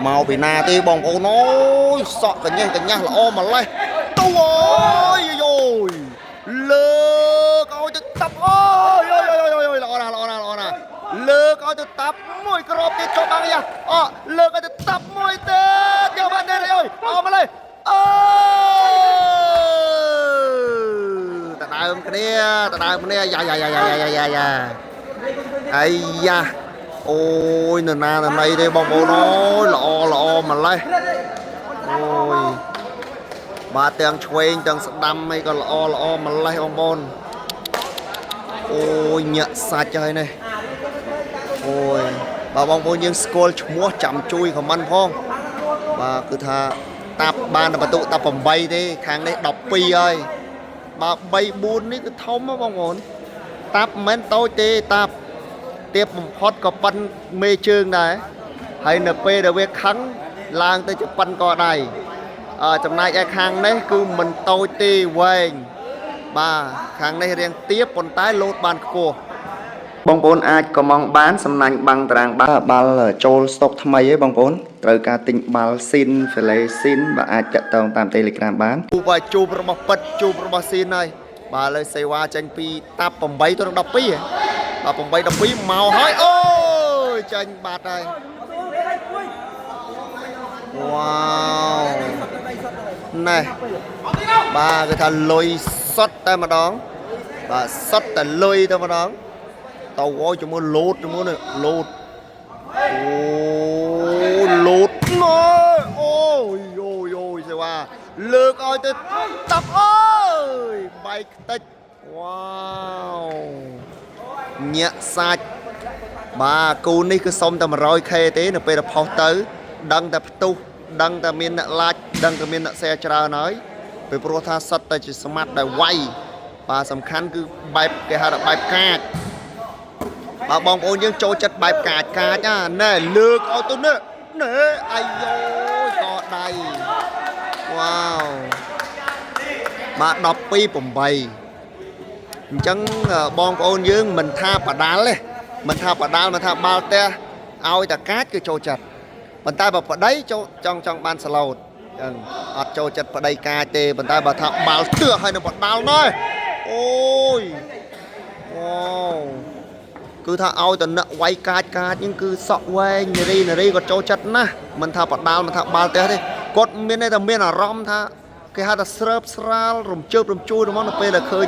មកពីណាទេបងប្អូនអើយសក់កញ្ញេះកញ្ញាស់ល្អម្លេះទូអើយយយលើកឲ្យទៅតាប់អូយយយយយល្អណាស់ល្អណាស់ល្អណាស់លើកឲ្យទៅតាប់មួយគ្រាប់ទៀតចូលបាំងយ៉ាអលើកឲ្យទៅតាប់មួយទៀតយកបានទេអើយអម្លេះអើតដើមគ្នាតដើមគ្នាយ៉ាយ៉ាយ៉ាយ៉ាយ៉ាយ៉ាយ៉ាអាយ៉ាអូយនរណានរណីទេបងប្អូនអើយល្អល្អម្លេះអូយបាទទាំងឆ្វេងទាំងស្ដាំអីក៏ល្អល្អម្លេះបងប្អូនអូយញាក់សាច់ហើយនេះអូយបាទបងប្អូនយើងស្គាល់ឈ្មោះចាំជួយខមមិនផងបាទគឺថាតាប់បានតែបន្ទុកតាប់8ទេខាងនេះ12ហើយបាទ3 4នេះគឺធំហ៎បងប្អូនតាប់មិនមែនតូចទេតាប់ទៀបបំផុតក៏ប៉ិនមេជើងដែរហើយនៅពេលដែលវាខឹងឡើងទៅជាប៉ិនកដៃចំណែកឯខាងនេះគឺមិនតូចទេវែងបាទខាងនេះរៀងទៀបប៉ុន្តែលោតបានខ្ពស់បងប្អូនអាចកំងបានសំណាញ់បាំងតារាងបាល់បាល់ចូលស្តុកថ្មីឯងបងប្អូនត្រូវការទិញបាល់ស៊ីនហ្វេឡេស៊ីនបាទអាចតាក់ទងតាម Telegram បានជួបជួបរបស់ពិតជួបរបស់ស៊ីនហើយបាទឥឡូវសេវាចេញពីតាប់8ទៅនឹង12ហ៎បាទ8 12មកហើយអូយចាញ់បាត់ហើយវ៉ាវណែបាទគេថាលុយសុតតែម្ដងបាទសុតតែលុយតែម្ដងតើអើយជាមួយលោតជាមួយនេះលោតអូលោតណែអូយអូយអូយសេវាលើកឲ្យទៅតាប់អើយបែកខ្ទេចវ៉ាវញាក់សាច់បាទគូនេះគឺសុំតែ 100k ទេនៅពេលដែលផុសទៅដឹងតែផ្ទុះដឹងតែមានអ្នកឡាច់ដឹងតែមានអ្នក share ច្រើនហើយពីព្រោះថាសុទ្ធតែជាស្មាត់ដែលវាយបាទសំខាន់គឺបែបគេហៅថាបែបកាចបាទបងប្អូនយើងចូលចិត្តបែបកាចកាចណាណែលើកឲ្យទៅនេះណែអាយយកដៃវ៉ាវបាទ12 8អញ្ចឹងបងប្អូនយើងមិនថាបដាល់ទេមិនថាបដាល់មិនថាបាល់ផ្ទះឲ្យតែកាចគឺចូលចិត្តប៉ុន្តែបើប្តីចូលចង់ចង់បានស្លូតអញ្ចឹងអត់ចូលចិត្តប្តីកាចទេប៉ុន្តែបើថាបាល់ផ្ទះហើយនឹងបដាល់ណែអូយវ៉ាវគឺថាឲ្យតនឹកវាយកាចកាចហ្នឹងគឺសក់វែងនារីនារីគាត់ចូលចិត្តណាស់មិនថាបដាល់មិនថាបាល់ផ្ទះទេគាត់មានន័យថាមានអារម្មណ៍ថាគេហៅថាស្រើបស្រាលរំជើបរំជួលហ្មងនៅពេលដែលឃើញ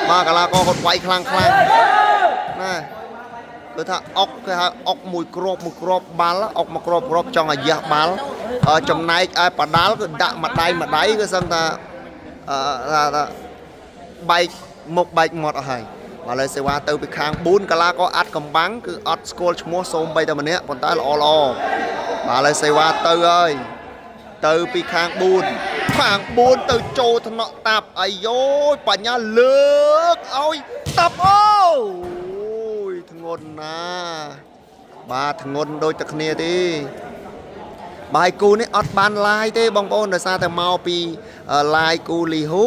បាទកីឡាករគាត់វាយខ្លាំងខ្លាំងណាគឺថាអុកគេហៅអុកមួយគ្រាប់មួយគ្រាប់បាល់អុកមួយគ្រាប់គ្រាប់ចង់ឲ្យយ៉ាស់បាល់ចំណែកឯបដាល់គឺដាក់មួយដៃមួយដៃគឺសឹងថាអឺថាបែកមុខបែកមាត់អស់ហើយបាទឥឡូវសេវាទៅពីខាង4កីឡាករអាត់កំបាំងគឺអត់ស្គាល់ឈ្មោះសូម្បីតែម្នាក់ប៉ុន្តែល្អល្អបាទឥឡូវសេវាទៅហើយទៅពីខាង4ខាង4ទៅចូលថ្នាក់តាប់អាយយបញ្ញាលើកឲ្យតាប់អូយធ្ងន់ណាបាទធ្ងន់ដូចតែគ្នាទេបាយគូនេះអត់បានឡាយទេបងប្អូនដោយសារតែមកពីឡាយគូលីហ៊ូ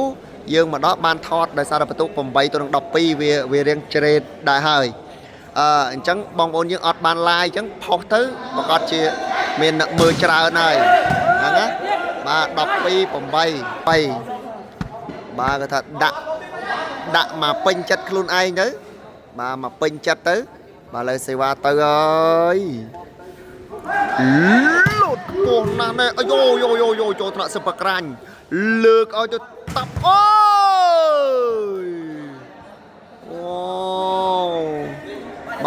យើងមកដល់បានថតដោយសារតែបន្ទុក8ទៅនឹង12វារៀងជ្រេតដែរហើយអញ្ចឹងបងប្អូនយើងអត់បានឡាយអញ្ចឹងផុសទៅប្រកាសជាមានអ្នកមើលច្រើនហើយហ្នឹងណាបាទ12 8 3បាទគេថាដាក់មកពេញចិត្តខ្លួនឯងទៅបាទមកពេញចិត្តទៅបាទឥឡូវសេវាទៅហើយលោតខ្ពស់ណាស់ណែអាយយយយចូលថ្នាក់សិបក្រាញ់លើកឲ្យទៅតាប់អូយអូ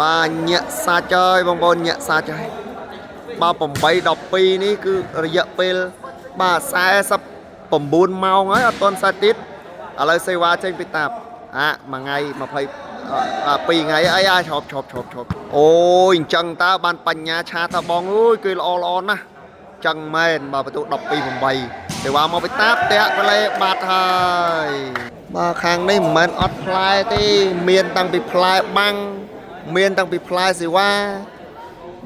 បាទញាក់សាច់ហើយបងប្អូនញាក់សាច់ហើយបាទ8 12នេះគឺរយៈពេលបាទ49ម៉ោងហើយអត់ទាន់សាច់ទៀតឥឡូវសេវាចេញពីតាប់អាមួយថ្ងៃ22ថ្ងៃអីអាឈប់ឈប់ឈប់ឈប់អូយអញ្ចឹងតើបានបញ្ញាឆាថាបងអើយគឺល្អល្អណាស់ចឹងមែនបាទបន្ទុក12 8សេវាមកពីតាប់តាក់បលេបាត់ហើយបាទខាងនេះមិនមែនអត់ផ្លែទេមានតាំងពីផ្លែបាំងមានតាំងពីផ្លែសេវា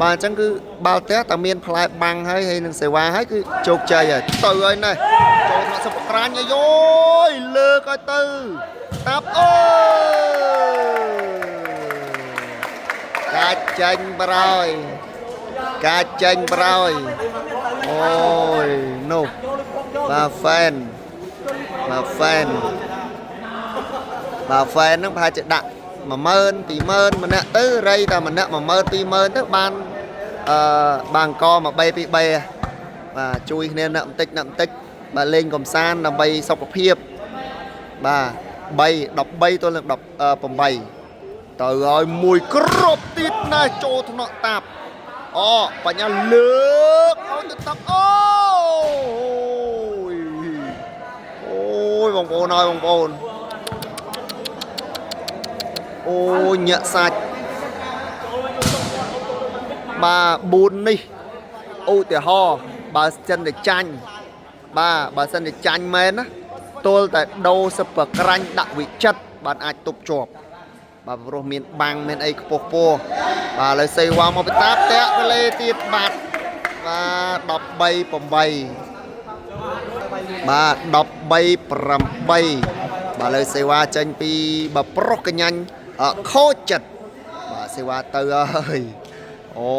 បាទអញ្ចឹងគឺបាល់ទះតែមានផ្លែបាំងហើយហើយនឹងសេវាហើយគឺជោគជ័យហើយទៅហើយនេះចូលថ្នាក់សិបក្រាញ់អាយយលើកឲ្យទៅតាប់អូយកាច់ចាញ់បរហើយ ការចេញប្រោយអូយនោះបាទ fan បាទ fan បាទ fan ហ្នឹងប្រហែលជាដាក់10000 20000ម្នាក់ទៅរៃតែម្នាក់10000 20000ទៅបានអឺបានកមក3 2 3បាទជួយគ្នាអ្នកបន្តិចអ្នកបន្តិចបាទលេងកំសាន្តដើម្បីសុខភាពបាទ3 13ទល់នឹង18ទៅឲ្យមួយគ្រាប់ទៀតណាចូលថ្នាក់តាប់អូបញ្ញាលើកឲ្យទៅតាប់អូយអូយបងប្អូនហើយបងប្អូនអូយញាក់សាច់បាទ4នេះឧទាហរណ៍បើសិនតែចាញ់បាទបើសិនតែចាញ់មែនណាទល់តែដូរសិបក្រាញ់ដាក់វិចិត្របានអាចទប់ជាប់បាទព្រោះមានបាំងមានអីខ្ពស់ពោះបាទឥឡូវសេវ៉ាមកពីតាបតាក់វេលេទៀតបាត់បាទ13 8បាទ13 8បាទឥឡូវសេវាចេញពីបើប្រុសកញ្ញាញ់ខូចចិត្តបាទសេវាទៅហើយអូ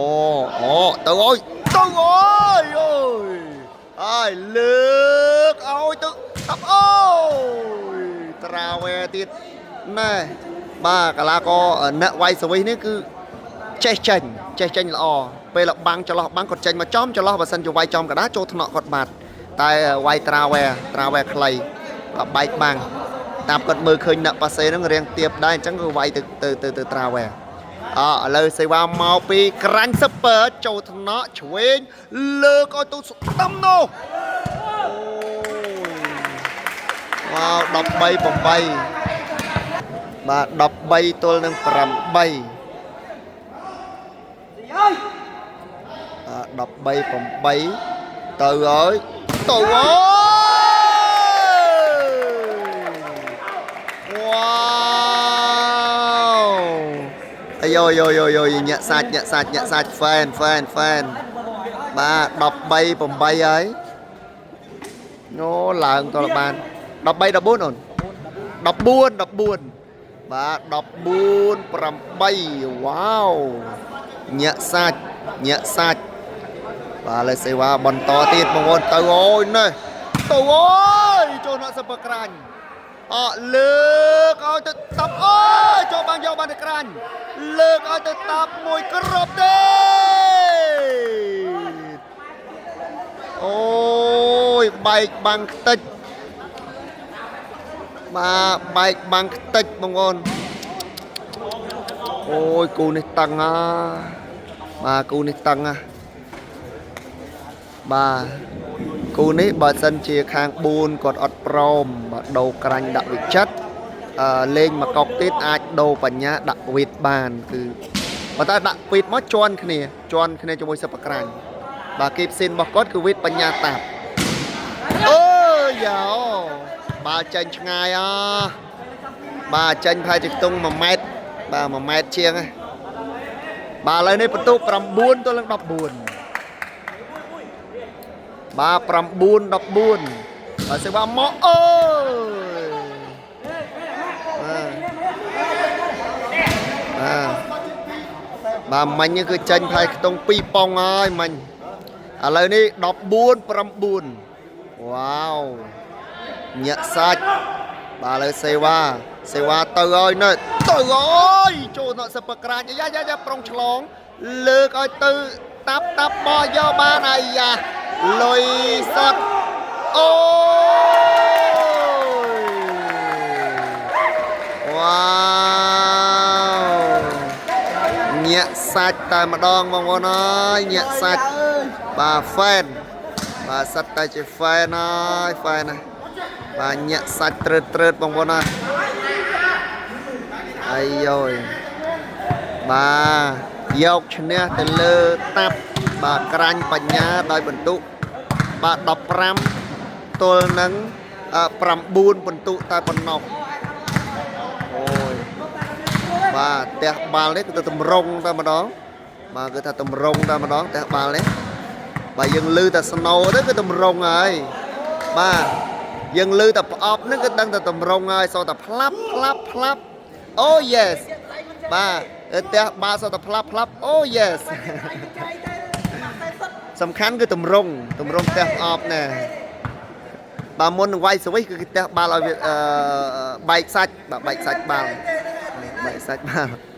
អូទៅអើយទៅអើយអូយអើយលើកឲ្យទៅតាប់អូយត្រាវែទៀតណែបាទកាឡាករអ្នកវាយសវិសនេះគឺចេះចេញចេះចេញល្អពេលលបាំងចន្លោះបាំងគាត់ចេញមកចំចន្លោះបើសិនជាវាយចំកដាចូលថ្នាក់គាត់បាត់តែវាយត្រាវែត្រាវែខ្លីបាទបែកបាំងតាមគាត់មើលឃើញអ្នកប៉ាសេហ្នឹងរៀងទៀបដែរអញ្ចឹងគឺវាយទៅទៅទៅទៅត្រាវែអឥឡូវសេវាមកពីក្រាញ់ស៊ុបពើចូលថ្នាក់ឆ្វេងលើកឲ្យទៅស្ដាំនោះអូយវ៉ាវ13 8បាទ13ទល់នឹង8បាទ13 8ទៅហើយទៅហើយវ៉ាវអាយយយយយញាក់សាច់ញាក់សាច់ញាក់សាច់ហ្វែនហ្វែនហ្វែនបាទ13 8ហើយអូឡើងតលបាន13 14អូន14 14បាទ14 8វ៉ាវញាក់សាច់ញាក់សាច់បាទឥឡូវសេវាបន្តទៀតបងប្អូនទៅអូយនេះទៅអូយចូលអ្នកសិបក្រាញ់អលើកឲ្យទៅតាប់អូយចូលបានយកបានទៅក្រាញ់លើកឲ្យទៅតាប់មួយគ្រាប់ទេអូយបែកបាំងខ្ទេចបាទបែកបាំងខ្ទេចបងប្អូនអូយគូនេះតឹងណាបាទគូនេះតឹងណាបាទគូនេះបើសិនជាខាង4គាត់អត់ព្រមបាទដូរក្រាញ់ដាក់វិចិត្រអឺលេងមកកុកទៀតអាចដូរបញ្ញាដាក់វីតបានគឺប៉ុន្តែដាក់វីតមកជន់គ្នាជន់គ្នាជាមួយសិប្បក្រាញ់បាទគេផ្សេងរបស់គាត់គឺវីតបញ្ញាតាប់អូយ៉ាអូបាល់ចេញឆ្ងាយអបាទចេញប្រហែលជាខ្ទង់1ម៉ែត្របាទ1ម៉ែត្រជាងហ៎បាទឥឡូវនេះបន្ទុក9ទល់នឹង14បាទ9 14បាទសេវាមកអើយបាទបាទមិញនេះគឺចេញផ្លែខ្ទង់2ប៉ុងហើយមិញឥឡូវនេះ14 9វ៉ាវញាក់សាច់បាទឥឡូវសេវាសេវាទៅហើយនៅទៅហើយចូលនៅសិបក្រាញ់យ៉ាយ៉ាយ៉ាប្រុងឆ្លងលើកឲ្យទៅតាប់តាប់បោះយកបានអាយ៉ាលុយសុតអូយវ៉ាវញាក់សាច់តែម្ដងបងប្អូនអើយញាក់សាច់បាទហ្វេនបាទសិតតែជាហ្វេនហើយហ្វេនណាបាទញាក់សាច់ត្រើតត្រើតបងប្អូនអើយអាយយបាទយកឈ្នះទៅលើតាប់បាទក្រាញ់បញ្ញាដោយបន្ទុកបាទ15ទល់នឹង9បន្ទុកតែប៉ុណ្ណោះអូយបាទផ្ទះបាល់នេះគឺទៅតម្រង់តែម្ដងបាទគឺថាតម្រង់តែម្ដងផ្ទះបាល់នេះបាទយើងលឺតែស្នូទៅគឺតម្រង់ហើយបាទយើងលឺតែប្រអប់ហ្នឹងគឺដឹងតែតម្រង់ហើយសោះតែផ្លាប់ផ្លាប់ផ្លាប់អូ yes បាទផ្ទះបាល់សោះតែផ្លាប់ផ្លាប់អូ yes សំខាន់គឺតម្រង់តម្រង់ផ្ទះផ្អប់ណែបាទមុននឹងវាយស្វិសគឺគេផ្ទះបាល់ឲ្យវាអឺបែកសាច់បាទបែកសាច់បាល់បែកសាច់បាល់។